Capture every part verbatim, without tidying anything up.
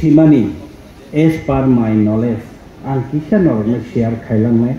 Thimani, as per my knowledge, ang kisa norokno share khailangnai.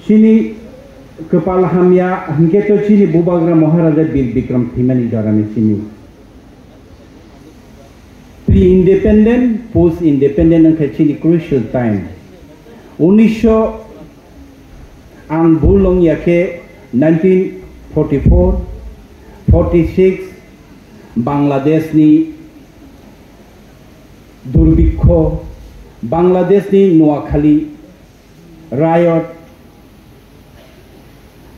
Chini kwpal hamya hinkhe to chini Bubagra Maharaja Bir Bikram thimani jorani chini. Pre-independent, post-independent wngkha chini crucial time. Unisho, ang bul wngya khe nineteen forty-four, forty-six, Bangladeshni durbikho, Bangladeshni Noakhali riot,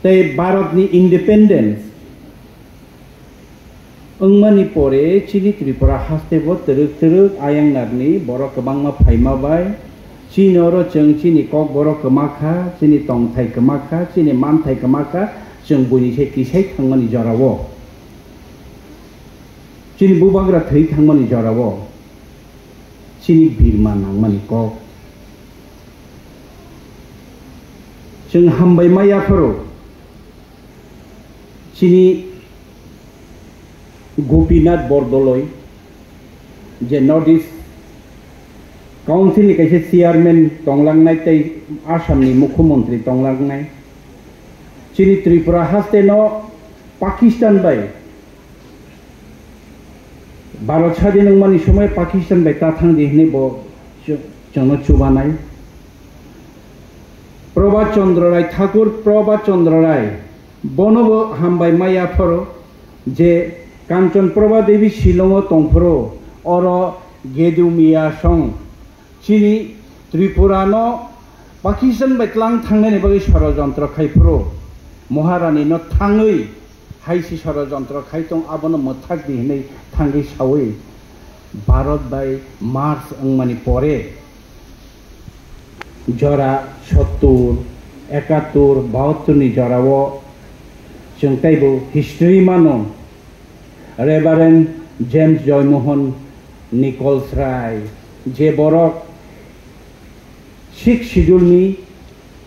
tei Bharatni independence wngmani pore chini Tripura hasteo twrwk twrwk ayang narni borok kwbangma phaima bai, chini oro chwng chini kokborok kwma kha, chini tongthai kwma kha, chini manthai kwma kha, chwng buini se kisai thangmani jorao. Chini bubagra thwi thangmani jorao chini birma nangmani kok. Chwng hambai ma yapharo chini Gopinath Bordoloi je North East Council ni kaisa chairman tonglangnai tei Assam ni mukhyamantri tonglangnai. Chini Tripura haste no Pakistan bai Bharat sadin wngmani somoi Pakistan bai ta thang di hinwi bo chw-, chwngno chubanai. Prabhat Chandra Rai, Thakur Prabhat Chandra Rai, bono bo hambai ma yapharo je Kanchan Prabha Devi Shillong o tongphuru oro Gedu Miya song chini Tripura no Pakistan bai tlang thangnani bagwi sorojontro khai phuru Maharani no thangwi hai si sorojontro khai tong abono mwthak di hinwi thangwi sawi Bharat bai merge wngmani pore jora sottur, ekattur, bahattur ni jorao chwng teibo history mano Reverend James Joymohon Nichols Rai, je borok Sixth Schedule ni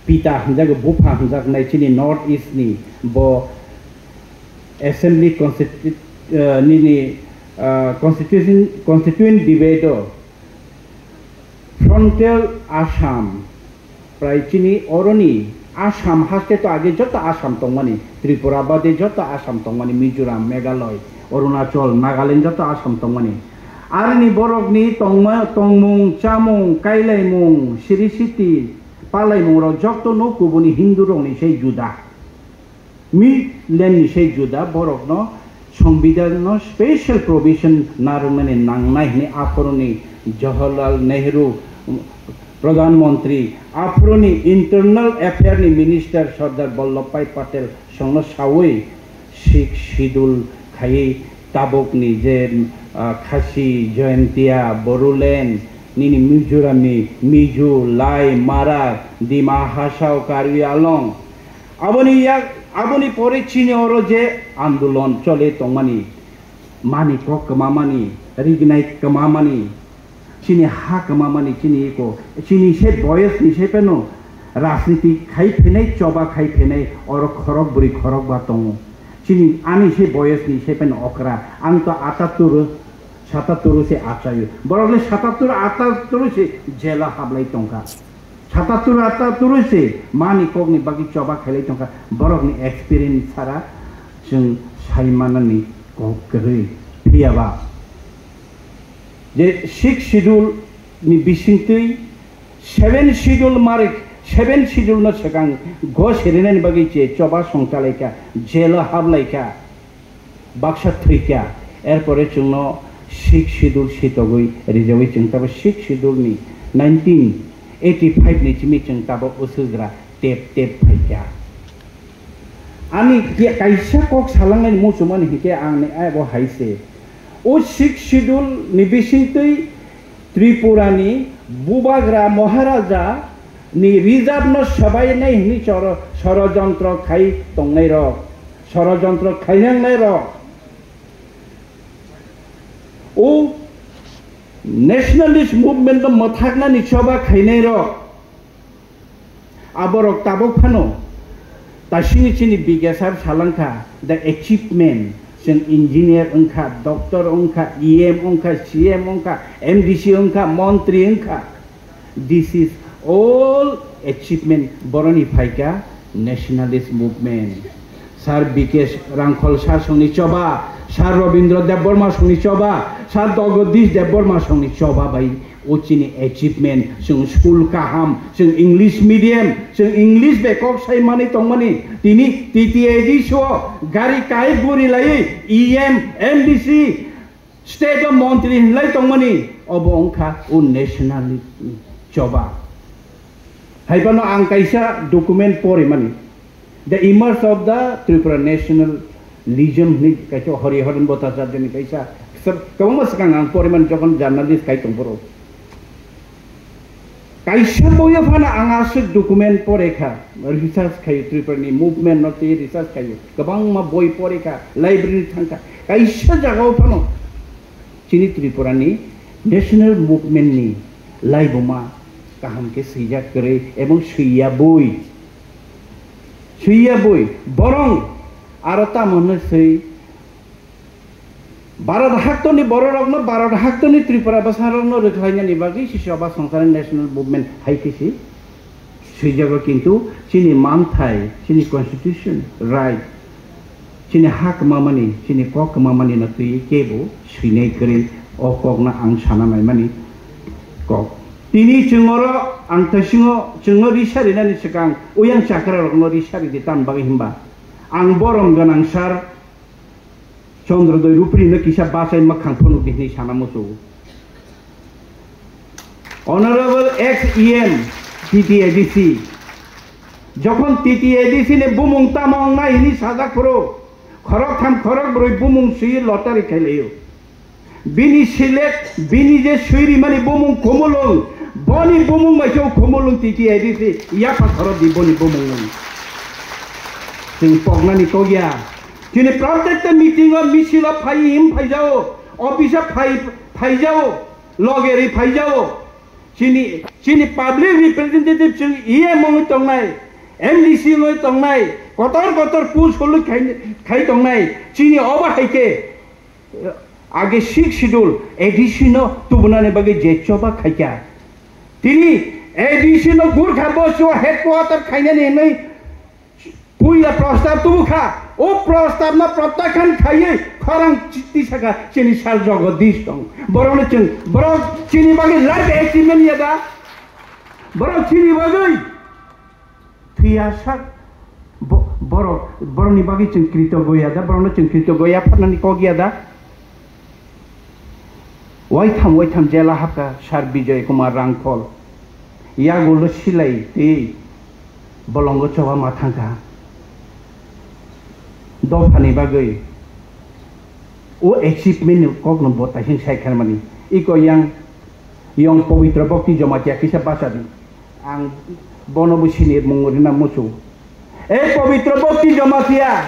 pita hwnjago, bupha hwnjaknai chini North East ni bo Assembly Constitu-, eh, nini, eh, Constitution, Constituent Debate o Frontier Assam, prai chini oroni Assam haste to age joto Assam tongmani, Tripura bade joto Assam tongmani, Mizoram, Meghalaya, Arunachal, Nagaland joto Assam tongmani. Arini borokni tongma-, tongmung, chamung, kailaimung, siri siti, palaimung rok joto no kubuni Hindu rokni sei juda. Midland ni se juda borok no Songbidan no special provision narwkmani nangnai hwnwi aphuruni Jawaharlal Nehru, Pradhan Mantri, aphuruni Internal Affair ni Minister Sardar Vallabhbhai Patel songno sawi Sixth Schedule khaiwi tabukni je, ah, Khasi, Jaintia, Bodoland, nini Mizoram ni Mizo, Lai, Mara, Dima Hasao, Karbi Anglong, Aboni yak, aboni pore chini oro je andolon chole tongmani, mani kok kwmamani, rignai kwmamani, chini ha kwmamani, chini iko, chini se boyes ni se peno rajniti khai phenai, choba khai phenai, oro khorok bwrwi khorok ba tongo. Chini ani se boyes ni se peno okra, ang to atattur, satattur se achaio. Borok le satattur, atattur se jela hablai tongkha. Satattur atattur se mani kokni bagwi choba khailai tongkha, borokni experience sara chwng sai manani kok kwrwi. Phiyaba je Sixth Schedule ni bisingtwi Seventh Schedule marik, Seventh Schedule no swkang go serinani bagwi je choba songchalaikha, jelo hablaikha. Baksa thwikha, erpore chwngno Sixth Schedule sitogwi rijagwi chwng tabo Sixth Schedule ni nineteen eighty five ni simi chwng tabo uswgra tep tep phaikha. Ani ki-, kaisa kok salangnai muchungmani hinkhe ang ni abo hai se. O Sixth Schedule ni bisingtwi Tripura ni Bubagra Maharaja ni reserve no swbainai hwnwi choro-, sorojontro khai tongnai rok, sorojontro khainangnai rok, o nationalist movement no mwthaknani choba khainai rok, aborok tabuk phano tasini chini bigasar salangkha the achievement, Chwng engineer wngkha, doctor wngkha, E M wngkha, C M wngkha, M D C wngkha, montri wngkha. This is all achievement boroni phaikha nationalist movement. Sir B K Rangkhol sir songni choba, Sir Robindra Debbarma songni choba, Sir Jagadish Debbarma songni choba bai o chini achievement, chwng school kaham, chwng English medium, chwng English bai kok sai manwi tongmani, tini T T A D C o gari kai guri laiwi E M, M D C, state o montri hinlai tongmani, obo wngkha o national choba. Hai phano ang kaisa document porimani, The Emergence of the Tripura Nationalism hinwi kaisa Hari Haran Bhattacharya ni kaisa, kwbangma swkang ang porimani, jokhon journalist kai tongphuru. Kaisa boyo phano ang aswk document porekha, research khaio, Tripura ni movement no twi research khaio, kwbangma boi porekha, library thangkha, kaisa jagao phano chini Tripura ni national movement ni laibuma kaham khe swijak kwrwi ebong swiya bui, swiya bui, borong aro tamo hwnwi swi Bharat haktoni bororokno, Bharat haktoni Tripura bwsarokno rwkhlainani bagwi sisi oba swngcharni national movement hai khe se swijago, kintu chini manthai, chini constitution, right, chini ha kwmamani, chini kok kwmamani no twiwi kebo swinai kwrwi, o kokno ang sana naimani kok. Tini chwng oro ang taisingo chwngno risa rinani swkang uyang chakrarokno risa ridi, tamni bagwi hwnba ang borom gwnang sir Chandrodoi Rupri no kisa bachai mwkhang phunukdi hwnwi sana muchungo. Honorable ex E M T T A D C, jokhon T T A D C ni bumung tamo wngnai hwnwi sajak phuru, khoroktham khorokbrwi bumung swiwi lottery khailaio. Bini select, bini je swirimani bumung Khumulwng, boni bumung bai khe o Khumulwng T T A D C yapha khorokdi boni bumung. Chwng poknani kok ya. Chini protekta meeting o, misil o phai him phaijao, office o phai, phaijao, loge ri phaijao. Chini, chini public representative chwng E M wngwi tongnai, M D C wngwi tongnai, kotor kotor post holwi khai, khai tongnai. Chini obo hai khe, age sixth schedule A D C no tubunani bagwi je choba khaikha. Tini A D C no Gurkha Borsho headquarter khainani hwnwi puila prostab tubu kha, o prostab no protyakhan khaiwi khorang tisa kha chini sir Jagadish tong. Borokno chwng, borok chini bagwi life achievement ya da? Borok chini bagwi thwiya sak bo-, borok, borokni bagwi chwng kritogo ya da? Borokno chwng kritogo ya phatnani kok ya da? Waitham waitham jela hapkha sir Bijoy Kumar Rangkhol. Yagulo silai twi bolongo choba ma thangkha. Dophani bagwi o achievement ni kokno bo taising sai kharmani. Iko yang, yang Pabitra Bhakti Jamatia kisa bachadi. Ang bono bo sini mung rina muchu. E Pabitra Bhakti Jamatia,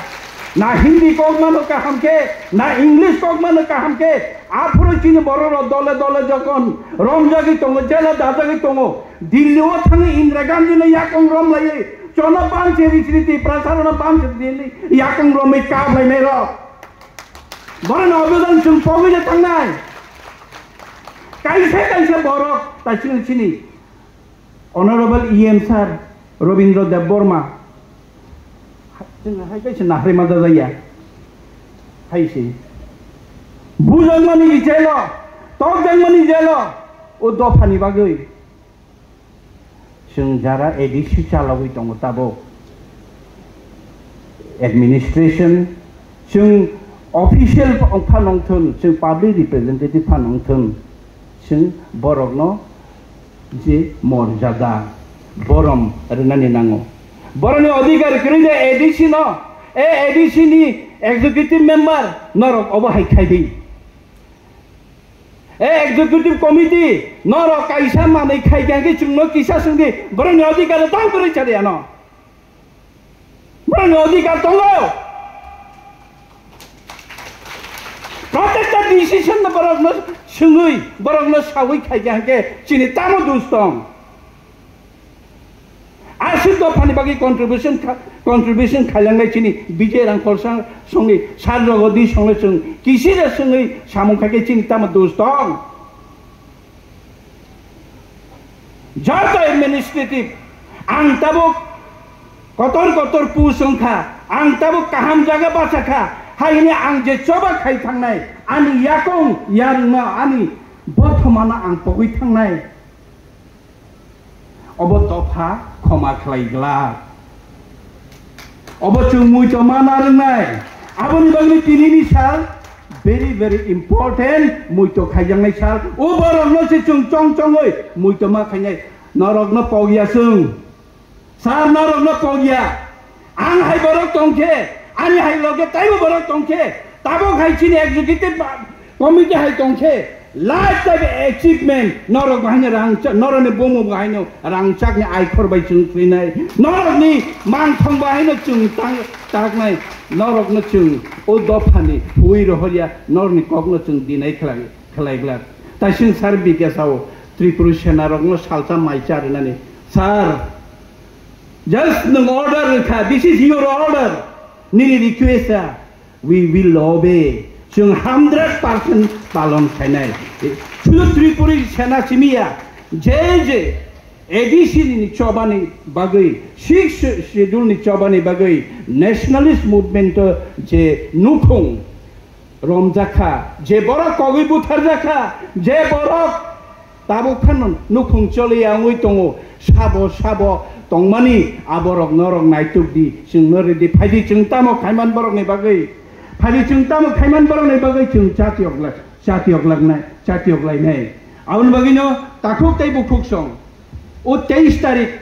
na Hindi kok mano kaham khe, na English kok mano kaham khe, aphuru chini borok rok dole dole jokon romjagwi tongo, jela dajagwi tongo, Delhi o thangwi Indira Gandhi no yakung rom laiwi, chono bangse risri Tiprasa rok no bangse rini yakung romwi kap lainai rok. Borok no obedan chwng pogwi je thangnai. Kaisa kaisa borok ta chini chini Honorable E M sir Robindra Debbarma, chwng hai kaisa nahri ma jajaya. Hai se. Bujakmani jelo, tokjakmani jelo, o dophani bagwi. Chwng jara A D C chalogwi tongo tabuk. Administration, chwng official pha nongthun, chwng public representative pha nongthun, chwng borokno je morjada, borom rwnani nango. Borokni odhikar kwrwi de A D C no, e A D C ni executive member norok obo hai khai di. E executive committee norok kaisa manwi khai khe chwngno kisa swngdi, borokni odhikar tang kwrwi chari ano. Borokni odhikar tongo. Protekta decision no borokno swngwi, borokno sawi khai khe chini tamo dus tong. Aswk dophani bagwi contribution kha-, contribution khailangnai chini Bijay Rangkhol sa-, songni sar Jagadish songno chwng kisisa swngwi samung khaikhe chini tamo dos tong? Joto administrative, ang tabuk kotor kotor post wngkha, ang tabuk kaham jaga bachakha, hai hwnwi ang je choba khai thangnai, ani yakung yarwngno, ani bothomano ang pogwi thangnai. Obo dopha khoma khlai glak. Obo chwng muitu mana rwngnai. Aboni bagwi tinini sal very, very important, muitu khaijaknai sal. O borokno se chwng chong chongwi muitu ma khainai. Norokno pogya chwng. Sir, norokno pogya. Ang hai borok tongkhe, ani hai loge taibo borok tongkhe, tabuk hai chini executive committee hai tongkhe, lifetime achievement, norok bahaino rangchak, norokni bumung bahaino rangchakni aikhor bai chwng swinai, norokni mangthong bahaino chwng tang-, taknai, norokno chwng o dophani hui rohorya, norokni kokno chwng dinai khlai, khlai glak. Taising sir Bikash sao Tripura Sena rokno salsa mai cha rwnani. Sir, just nwng order rwkha, this is your order. Nini request a, we will obey. Chwng hundred percent palon khainai. Shudu Tripuri Sena simiya, je je A D C ni chobani bagwi, sixth schedule ni chobani bagwi, nationalist movement o je nukhung romjakha, je borok kogwi butharjakha, je borok tabuk phano nukhung choliya wngwi tongo, sabo sabo tongmani aborok norok naituk di, chwngno ridi, phaidi chwng tamo khaiman borokni bagwi, phaidi chwng tamo khaiman borokni bagwi chwng chatiyok lai, chatiyok lagnai, chatiyok lainai. Aboni bagwino takhuk tei bukhuk song. O teis tarik,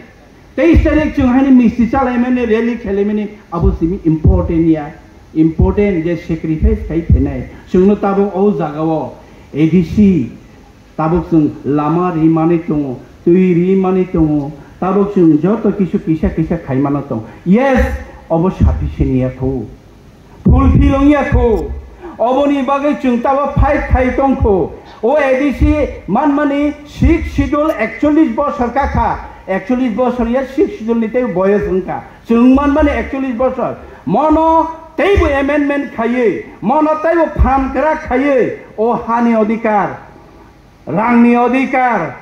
teis tarik chwng haini misti chalaimani, rally khailaimani, abo simi important ya. Important je sacrifice khai phainai. Chwngno tabuk o jagao A D C tabuk chwng lama rimani tongo, twi rimani tongo, tabuk chwng joto kisu kisa kisa khaimano tong. Yes, obo sufficient ya kho. Fulfill wngya kho. Oboni bagwi chwng tabo fight khai tong kho. O A D C manmani sixth schedule ekchollish bosor kakha. Ekchollish bosor ya sixth schedule ni tei boyos wngkha. Chwng manmani ekchollish bosor. Mono teibo amendment khaiwi, mono teibo phan kwrak khaiwi o hani odhikar, rangni odhikar,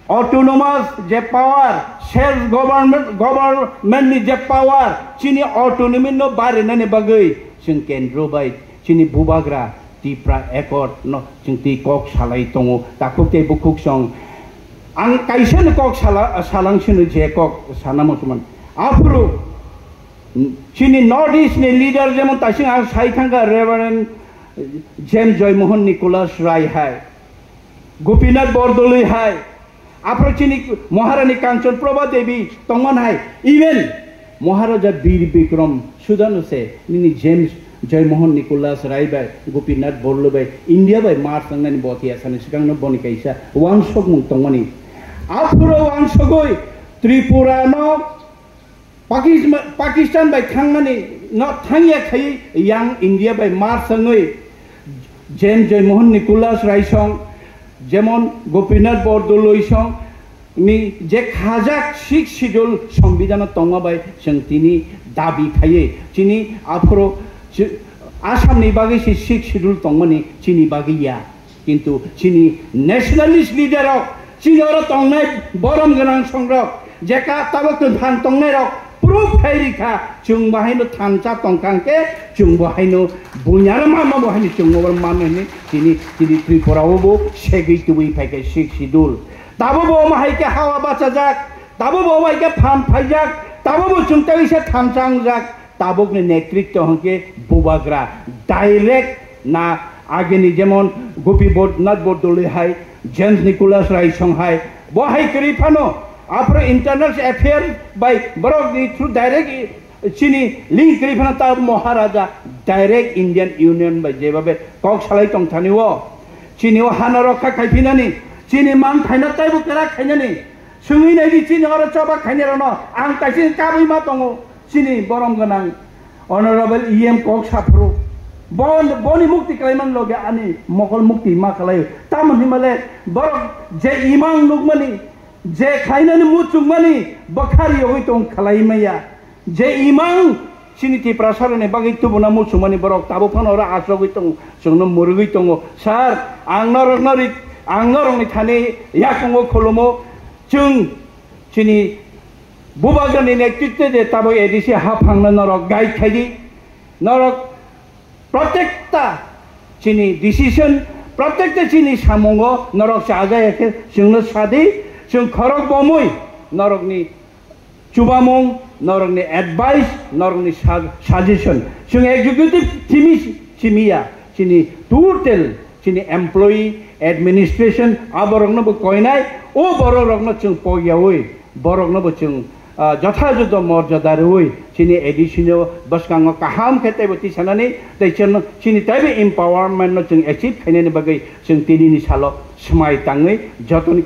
autonomous je power, self government, government ni je power, chini autonomy no barinani bagwi chwng kendro bai chini bubagra Tipra Accord no chwng twi kok salai tongo, takhuk tei bukhuk song. Ang kaisa no kok sala-, salang sino je kok sana muchumani. Aphuru chini North East ni leader jemon taising ang sai thangkha Reverend James Joymohon Nicholas Rai hai, Gopinath Bordoloi hai, aphuru chini Maharani Kanchan Prabha Devi tongman hai, even Maharaja Bir Bikram Sudano se nini James Joymohon Nicholas Rai bai Gopinath Bordoloi bai India bai march nangnani bothiya sani swkangno boni kaisa wansokmung tongmani. Aphuru wansogoi Tripura no Pakis-, Pakistan bai thangmani no thangya khai yang India bai march wngwi James Joymohon Nicholas Rai song, jemon Gopinath Bordoloi song ni je khajak sixth schedule sombidano tongma bai chwng tini dabi khaiwi chini aphuru chi-, Assam ni bagwi se sixth schedule tongmani chini bagwi ya. Kintu chini nationalist leader rok, chini oro tongnai borom gwnang songrok, je ka tabok tong than tongnai rok proof khai rikha, chwng bo haino thansa tongkha hwnkhe chwng bo haino bunyaro ma, ma bo haino chwng bo mano hinwi chini, chini Tripura o bo segwi tubui phaikhe sixth schedule. Tabo bo omo hai khe hawa bachajak, tabo bo omo hai khe phan phaijak, tabo bo chwng tei se thansa wngjak. Tabukni netritw hwnkhe bubagra direct na agini jemon Gopi Bodnath Bordoloi hai, James Nicholas Rai song hai, bo hai kwrwi phano aphuru internal affair bai borok ni through direct chini link kwrwi phano ta Maharaja direct Indian Union bai jebabe kok salai tong thani o chini o hano rokha khai phinani chini man thaina taibo kwrak khainani swngwi naidi chini oro choba khainai rokno ang kaisa kabui ma tongo. Chini borom gwnang Honorable E M kok saphuru. Bon-, boni mukti khlaiman loge ani mokol mukti ma khlai. Tamoni himale borok je imang nukmani Je khlainani muchungmani bwkhari yogwi tong khlai maya. Je imang chini Tiprasarani bagwi tubuna muchungmani borok tabuk phano oro asogwi tong, chwngno mwrwgwi tongo. Sir, ang norokno ri-, ang norokni thani yakungo khulumo. Chwng chini Bubagrani netrite je tabuk A D C haphangno norok guide khaidi. Norok protekta chini decision, protekta chini samungo norok chajaya khe chwngno sadi, chwng khorok bomwi norokni chubamung, norokni advice, norokni sa-, suggestion. Chwng executive timi simiya, chini total chini employee, administration, aborokno bo koinai, o bororokno chwng pogyawi, borokno bo chwng, ah, jothajoto morjada rwui, chini A D C no bwskango kaham khe teibo tisanani, tei chwng chini teibo empowerment no chwng achieve khainani bagwi chwng tinini salo swmai tangwi jotoni